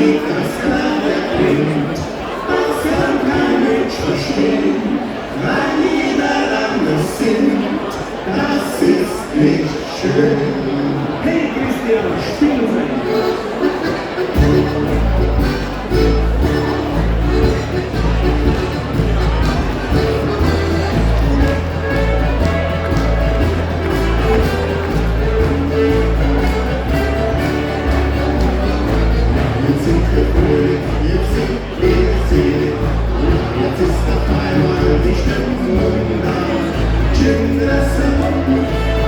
Lied, das gerade klingt, das kann kein Mensch verstehen, weil jeder anders singt. Das ist nicht schön. Hey Christian, spiel uns ein! Jetzt sind wir fröhlich, jetzt sind wir selig. Jetzt ist auf einmal die Stimmung da. Chindrassa,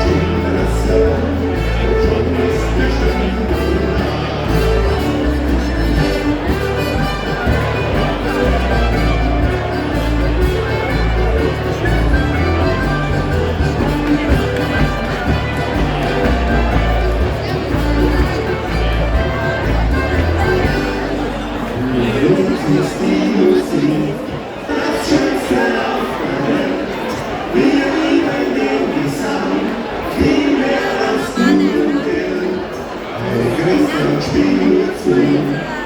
Chindrassa, schon ist die Stimmung da. Mit uns ist die Musik das Schönste auf der Welt. Wir lieben den Gesang viel mehr als du und Geld. Hey Christian, spiel nur zu.